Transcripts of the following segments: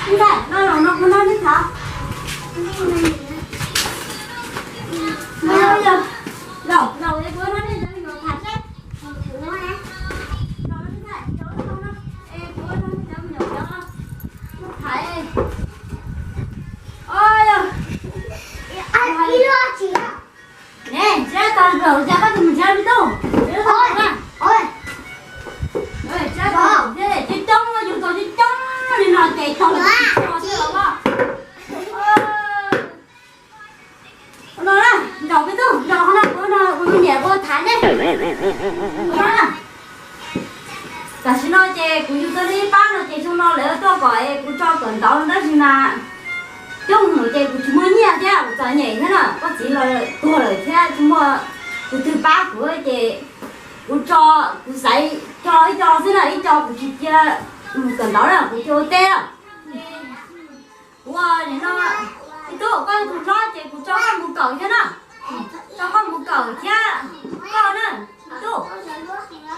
Ntxhais, no los no kuv nrog nej tham. No yog, los, los es kuv nrog nej cov me nyuam tham seb. Los ntxhais, es kuv nrog nej cov me nyuam tham. Os yog, ne, tsis tau los cas koj tus mus tsis me tub, tsis tau na. Tsis tau, coob coob, yus tau coob coob li no ces tau los tsis tau os. No na, nraum peb tug, nraum qhov no kuv, no kuv niam kuv tham ne. Tam sim no ces kuv yug tau li ib pab no ces xyoo no lawv tuaj kom kuv tso kawm ntawv tab sis mas coob heev ces kuv tsis muaj nyiaj thiab kuv txom nyem thiab na. Koj txiv los tuag lawm thiab tsis muaj tus twg pab kuv ces kuv tso, kuv xaiv tso ib co xwb na, ib co kuv tsis cia mus kawm ntawv na, kuv cia ua teb na. Kuv nim no, me tub, koj yog tus hlob ces kuv tso koj mus kawm thiab na. Tso koj mus kawm thiab koj na, me tub.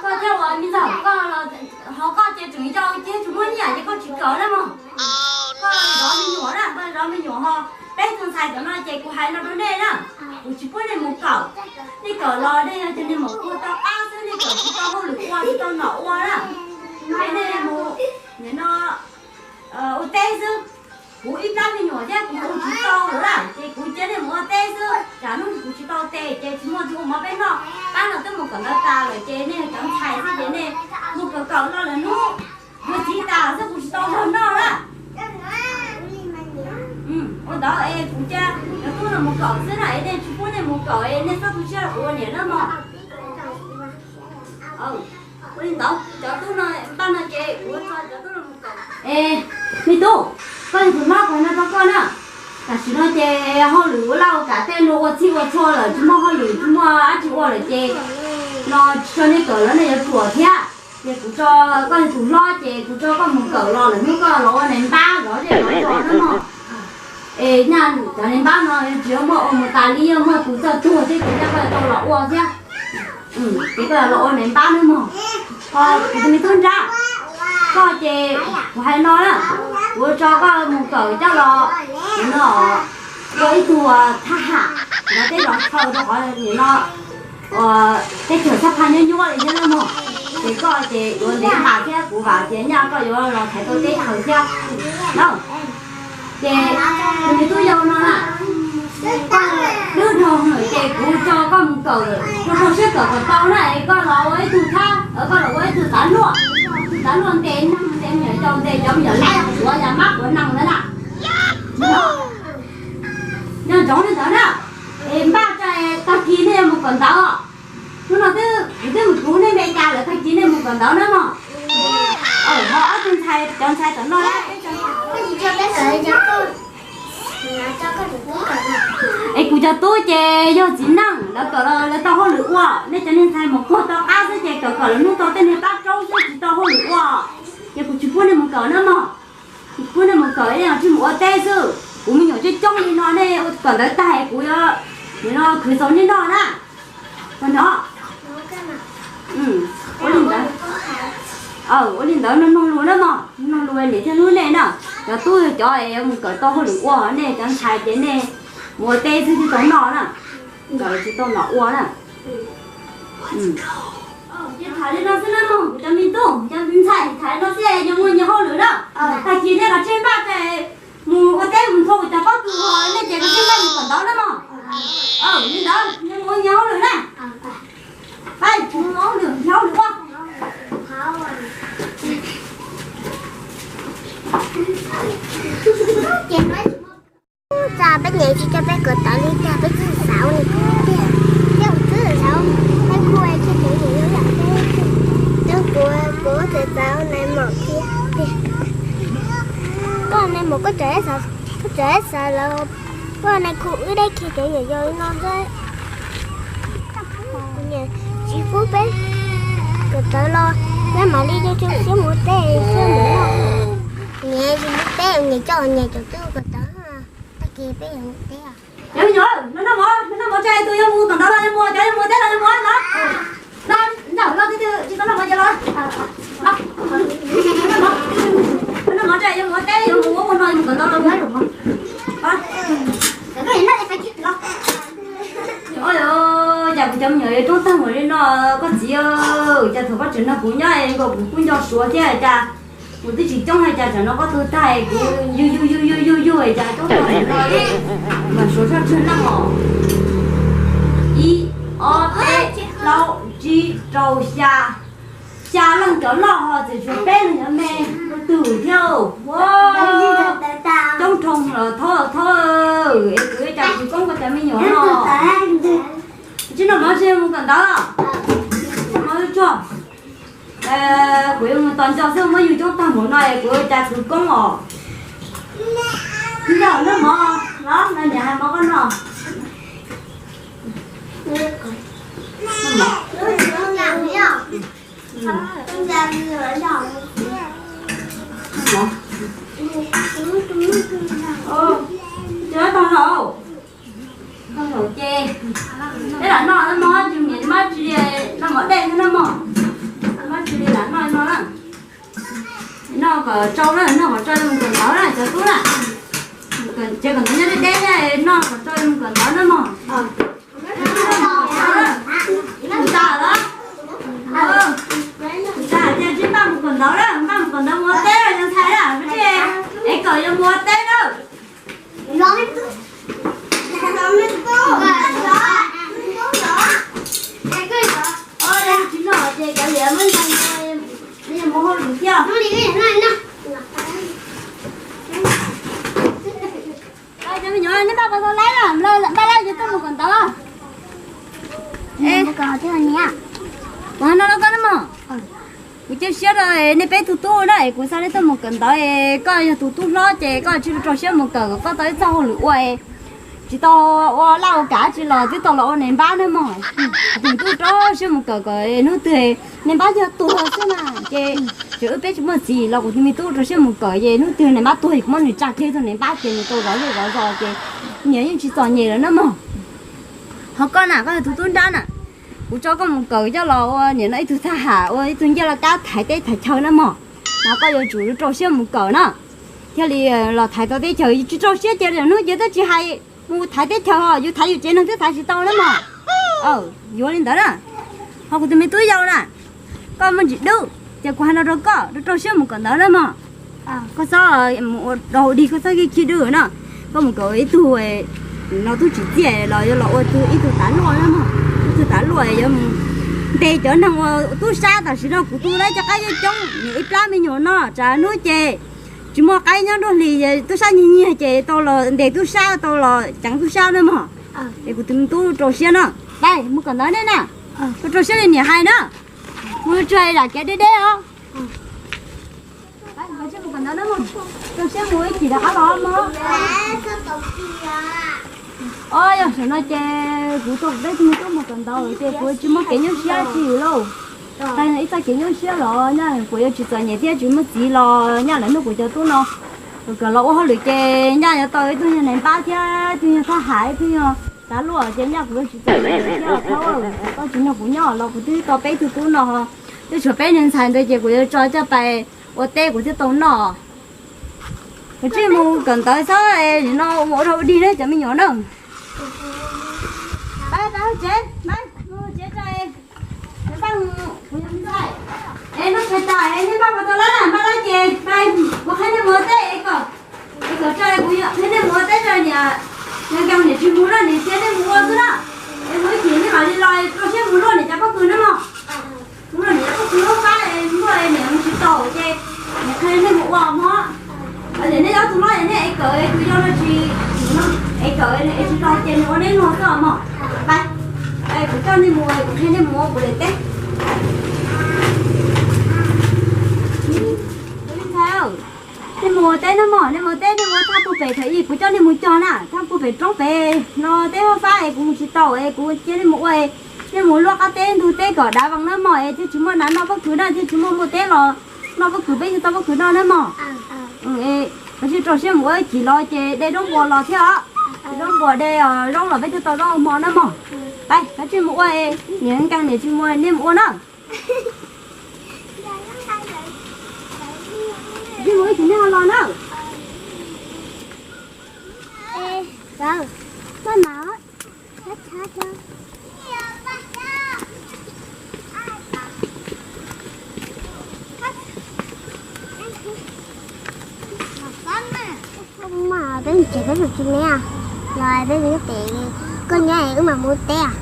Koj thiaj ua me ntxhais, koj ho koj ces tseem yau ces tsis muaj nyiaj ces koj tsis kawm na mog. Koj zov me nyuam na, koj zov me nyuam ho. Peb tus ntxhais cov no ces kuv hais no rau nej na, kuv tsis pub nej mus kawm. Nej kawm los nej yog tias nej mus ua tau qab xwb, nej kawm tsis tau hauj lwm ua, tsis tau nom ua na, ces nej mus nim no ua teb xwb. Kuv ib plab me nyuam thiab kuv ua tsis tau lawm na, ces kuv cia nej mus ua teb xwb. Tsam hnub kuv tsis tau tes ces tsis muaj tus ua mov peb noj. Pab no twb mus kawm ntawv tas lawm ces nej cov ntxhais xwb ces nej mus kawm kawm no lawm hnub yuav txiv tas xwb kuv tsis tau zog noj na. Ua ntawd es kuv cia cov tub no mus kawm xwb na, es nej tsis pub nej mus kawm es nej txhob tu siab rau kuv ua niam na mog. Ua li ntawd cov tub no, npaj no ces kuv tso cov tub no mus kawm. Es me tub, koj yog tus hlob kuv hais no rau koj na. Tam sim no ces hauj lwm ua laj ua kam tej no ua txhij ua txhua lawm, tsis muaj hauj lwm tsis muaj dab tsi ua lawm ces no tsis tso nej kawm los nej yuav ruam thiab. Ces kuv tso, koj yog tus hlob ces kuv tso koj mus kawm los lawm hnub koj los ua nais npab zov zej zov zos na mog. Es nyaj cov nais npab no tsis muaj ua mus tas li, yog muaj tus txawj tuag thiab ces nyaj koj yuav tau los ua thiab. Ces koj yuav los ua nais npab na mog. Ho kuv tus me tub nrab, koj ces kuv hais no na, kuv tso koj mus kawm coj los nim no ua ib tug thab ham, nrog tej zos chaw rau qhov nim no teb chaws txhab phaj nyuaj nyuaj li thiab na mog. Ces koj ces yuav ntev tas thiab kuv vam tias nyaj koj yuav los thaiv tau teb chaws thiab na. Ces tus me tub yau no na, koj dub dhau lawm ces kuv tso koj mus kawm, koj rau siab kawm kom tau na es koj los ua ib tug thab, koj los ua ib tug tav luaj, tus tav luaj ntes neeg ntes me nyuam yaus ntes cov me nyuam lab quav yas mab quav nees ntawd na. Nco ntsoov li ntawd na, es npaj tso tag kis nej yuav mus kawm ntawv. Hnub no twb, kuv twb mus kuv nej me cas lawm, tag kis nej mus kawm ntawv na mog. Ho ob tug ntxhais, cov ntxhais tom no, es kuv cov tub ces yog txiv neej, lawv kawm los lawv tau hauj lwm ua, nej cov niag ntxhais mus puag tau qab xwb ces kawm kom lawv hnub tau tej niag pab tsaub xwb tsis tau hauj lwm ua, ces kuv tsis pub nej mus kawm na mog. Tsis pub nej mus kawm, nej tsis mus ua teb xwb. Kuv me nyuam coob coob li no, nej kawm ntawv tag kuv yuav nim no khwv txaus nej noj na. Koj nov. Ua li ntawd, ua li ntawd mloog lus na mog, mloog lus niam thiab hlub nej na. Cov tub cov es mus kawm tau hauj lwm ua, nej cov ntxhais ces nej mus ua teb xwb tsis tau noj na. Nkawd tsis tau nom ua na. Ces tham li no xwb na mog, kuv cov me tub cov ntxhais, tham li no xwb, nyias muaj nyias hauj lwm na. Tag kis nej los tseg npaj mus ua teb mus nthua kuv cov pob kws, nej ces los tseg npaj mus kawm ntawv na mog. Li ntawd nyias muaj nyias hauj lwm na. Pab mus ua hauj lwm, nyias hauj lwm ua. Txog peb niam tsis coj peb kawm ntawv li cas peb tsis xav ua li tiag. Tej uas twb xav peb kuj ua tsis tau li yam peb. Nyob kuv, kuv txawm xav ua nais maum thiab tiag. Koj nais maum koj tseem, koj tseem xav lawv, koj nais khu wb dab khi kev yam yog li no xwb. Tsis pub peb kawm ntawv los, peb mam li coj siab mus teb, siab mus noj. Niam tsis mus teb, niam coj niam cov twb kawm ntawv, tag kis peb yuav mus teb. Cov me nyuam, no noj mov, no noj mov tso, tus yuav mus kawm ntawv los yuav mus, cov yuav mus teb los yuav mus los. No, no, no, tsis tau noj mov ces los. No, noj mov tso, yuav mus teb yuav mus ua ua no. No kuv nyob nkaus kuv kuj nco Suav thiab cas, kuv twb tsis coob hais cas tsam no koj tuag tag kuv yug yug yug yug yug yug cas coob tag no li. Mas Suav soj tseg neej os. Ib, ob, peb, plaub, tsib, rau, xya. Xya leej cov loj ho txawm tshuav peb leeg cov me tus thiab. Coob dhau los thov thov, es kuv yuav cas khwv koob koj cov me nyuam no. Tsis noj mov tsis mus kawm ntawv, mov tsuag. Kuv yuav mus tos nco xwb muab yug coob tag npaum no es kuv yuav cas khwv koob os. Nco noj mov los no niam hais mov koj noj. Ces tau zaum, tau zaum ces peb lam noj mov, tsis niam mab tsis li, noj mov dej xwb na mog. Mab tsis li lam noj no na. Noj kom tsau na, noj kom tsau mus kawm ntawv na cov tub na. Ces kom ntawv nyob deb deb thiab, noj kom tsau mus kawm ntawv na mog. Npaj los, npaj tias tsis npaj mus kawm ntawv na, npaj mus kawm ntawv mus ua teb los yog ntxhais na, es kom yog mus ua teb na. Tsis noj ces kav liam, muab ntxhais no, mus hauj lwm thiab. Cov me nyuam, neb npaj qos tau laib na, npaj laib ces tuaj mus kawm ntawv. Kuv hais no rau koj na mog, kuv cia siab rau nej peb tug tub na, es kuv xa nej tuaj mus kawm ntawv, es koj yog tus tub hlob ces koj tsis rau siab mus kawm kom koj tau ib txoj hauj lwm ua, tsis tau ua laj ua kam tsis los twb tau los ua niam npab na mog. Kuv tus me tub rau siab mus kawm kom hnub twg niam npab yog tuag xwb na ces, ces wb peb tsis muaj txiv los kuv tus me tub rau siab mus kawm ces hnub twg niam npab tuag kuv muab nws tsa kiag tug niam npab ces nws tau zov zej zov zos ces nyias yeej tsis txom nyem lawm na mog. Ho koj na, koj yog tus tub nrab na, kuv tso koj mus kawm coj los ua niam no ib tug thaj ham, ua ib tug ncej laj kab thaiv teb thaiv chaw na mog. Mas koj yuav tsum rau siab mus kawm na, thiaj li los thaiv tau teb chaws. Tsis rau siab ces hnub ces twb tsis hais mus thaiv teb chaws, yus thaiv yus tsev neeg twb thaiv tsis tau na mog. Yuav li ntawd na. Ho kuv tus me tub yau na, koj muaj ntsis dub ces kuv hais no rau koj, rau rau siab mus kawm ntawv na mog. Koj txhob mus ua dog dig, koj txhob khi khi dub na. Koj mus kawm ib tug no tub tsim txiaj los yuav los ua ib tug tav luaj na mog. Ib tug tav luaj yuav mus ntes cov neeg ua tub sab. Tam sim no kuv tu lawv cov qaib coob coob, niam ib plab me nyuam no tsam hnub ces tsis muaj qaib nyob nruab hlis, tub sab nyiag nyiag ces tau los ntes tub sab, tau los ceev tub sab na mog. Es kuv tus me tub rau siab no, pab mus kawm ntawv nej na. Rau rau siab li niam hais na. Mus tsuag lam kev deb deb os. Rau siab mus ib chim rov qab los mog. Os, yog tam no ces kuv tau kuv peb tug me tub mus kawm ntawv ces kuv tsis muaj kev nyuaj siab tsis lauj. Tag ib txoj kev nyuaj siab los nyaj kuv yuav tsis txom nyem thiab tsis muaj txiv los nyaj lawv nug kuv cov tub no. Kuv kawm los ua hauj lwm ces nyaj yuav tau ib tug yog nais npab thiab ib tug yog thaj ham, ib tug yog tav luaj ces nyaj kuv yuav tsis txom nyem thiab. Thaum koj tsis nrog kuv nyob los kuv twb tau peb tug tub no, twb tshuav peb niag ntxhais ntawd ces kuv yuav tso coj pais ua teb kuv thiaj tau noj. Kuv tsij mus kawm ntawv xwb, nim no ua ua dog ua dig na cov me nyuam na. Pab pab tsev, pab tsev tso. Es no txhais tas es nej npaj qhov tau lawm na, npaj lawm ces pais kuv qhia nej mus ua teb es kom, es kom tso kuv qhia nej mus ua teb tso niam. Yog nkees niam tsis mus na, niam cia nej mus ua xwb na. Es mus ib chim nej mam li los rau siab mus luaj niam cov pob kws na mog. Mus luaj niam cov pob kws lub qab es luaj niam mus tsis tau ces niam qhia nej mus ua mog. Tias nej ob tug hlob es nej ev kawm es tus yau no tsis, es kawm es tsis tau ces nws ua neb luag xwb mog. Pais, kuv coj nej mus, kuv qhia nej mus ua kuv daim teb. Nej mus ua teb na mog, nej mus ua teb nej mus ua thaj pug pem thaum ub kuv coj nej mus cog na, thaj pug pem roob pem no teb fab fab es kuv mus tsis tau es kuv cia nej mus ua, nej mus luaj qab teb ntug teb kom dav vees na mog es thiaj tsis muaj nas noj pob kws na, thiaj tsis muaj muaj teb los noj pob kws peb thiaj tau pob kws noj na mog. Koj tsij rau siab mus ua ib chim los ces de roob npuas los thiab os, de roob npuas de zaub los peb thiaj tau zaub hmo na mog. Pais, koj tsij mus ua, niam nkees niam tsis mus, nej mus ua na. Tsij mus ib chim nej ho los na. Ces peb mus tsis me os, los peb mus nyob pem, koj nyob es wb mam mus teb os.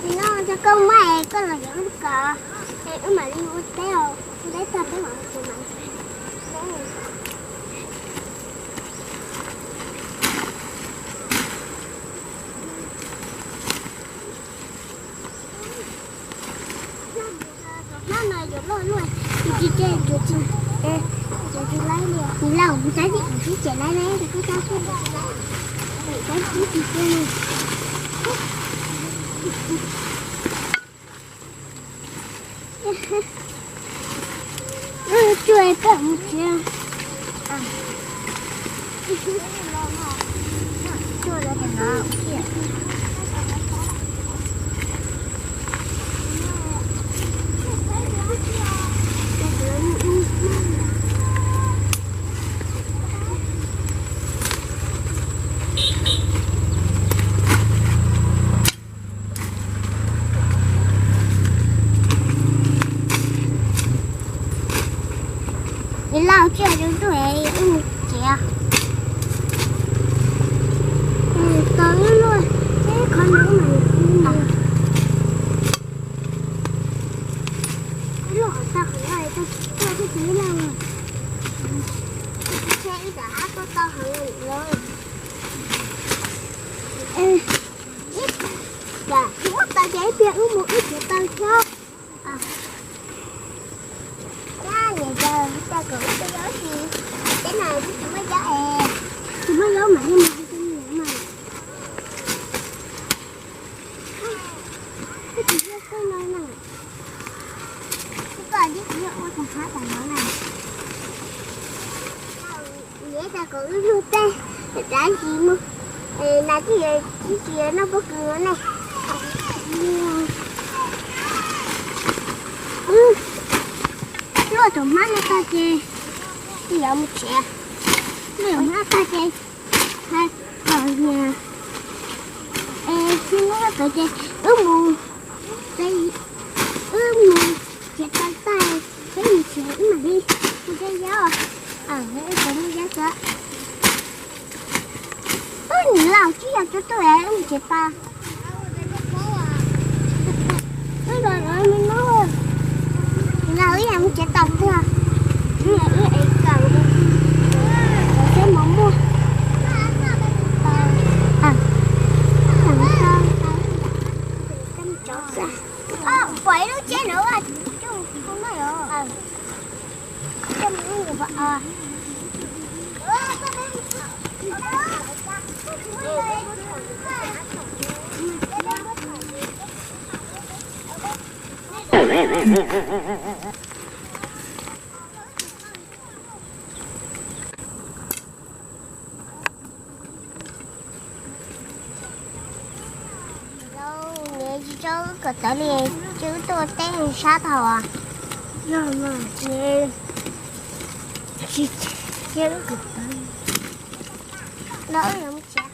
Nim no cov koj muab es koj los yuav wb kom, es wb mam li ua teb os, ua teb tag peb mam mus tsev mas. Hmab no yuav loj luaj, tsis tsis tsis tsis laib li. Nim Lauj, mus saib tib tsis tsis laib ne, koj saib tsis tsis laib, saib tib tsis tsis. Cuaj peb mus tsev. Nim Lauj, tsis yog tus tub es wb mus tsev. Tau wb luaj, peb qhov no wb mam li mus. Wb luaj qhov tag qhov no, tau tsis tau tsis tau Nim Lauj. Tsam wb tau tau heev lawm. Ib, tsam muab tau ces ib pliag wb mus wb tsev tau thiab. Niam yawg, tau kom wb tau zaub tsis, teb no tsis muaj zaub es, tsis muaj zaub mam li mus tsev mas. Wb tsis muaj koj no na. Wb koj tib tsis muaj ua tag hab tas no na. Niam tau kom wb lug tej, dab tsi mus, nas tij tsis tsis noj pob kws no ne. Luaj tus hmab no tag ces wb yuav mus tsev. Luaj tus hmab tag ces hais kom niam, es tsis muaj pem ces wb mus, wb mus tsev tau tag, peb mus tsev wb mam li mus tsev yau. Wb tsev mus yau xwb. Wb Nim Lauj, tsis yog tus tub es wb mus tsev tau. Wb los lawv me nub, Nim Lauj, wb yog mus tsev tau tiag. Wb yog wb es kawm, kawm seb mov muaj. Pom ib lub tsheb no, coj mus no yog. Lauj, nws tsis tso wb kom tawv li, cia wb tuaj teb sab thaum. Yog mas, nws tsis cia wb kom tawv. Los wb yuav mus tsev.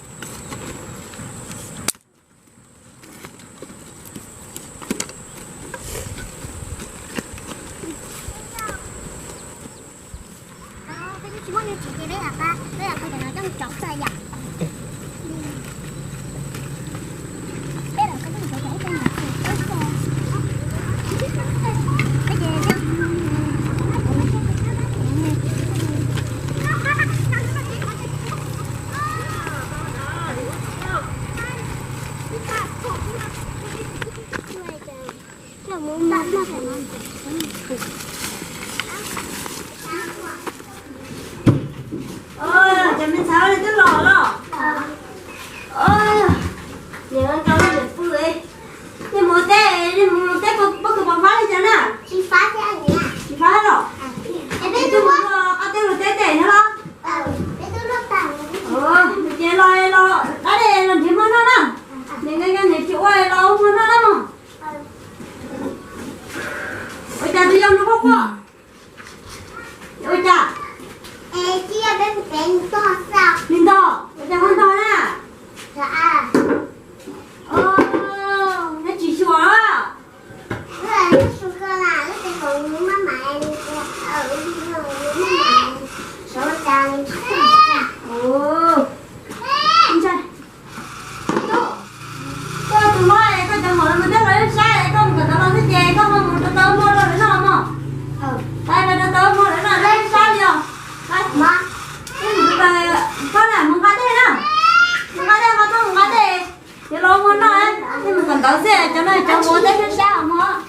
Cov me ntxhais, nej twb los los? Niam nkauj niam pw, nej mus teb, nej mus teb pob kws puas fab li cas na? Tsis fab los? Peb twb mus ob teb mus teb teb no los? Ces los los dab li los nrhiav muag noj na. Niam nkauj niam tsis ua los ua muag noj na mog. Ua cas tus yau no quaj quaj? Ua cas? Li ntog, ua cas ho ntog na? Tau xwb, cov no cov muv teb sab sab mog.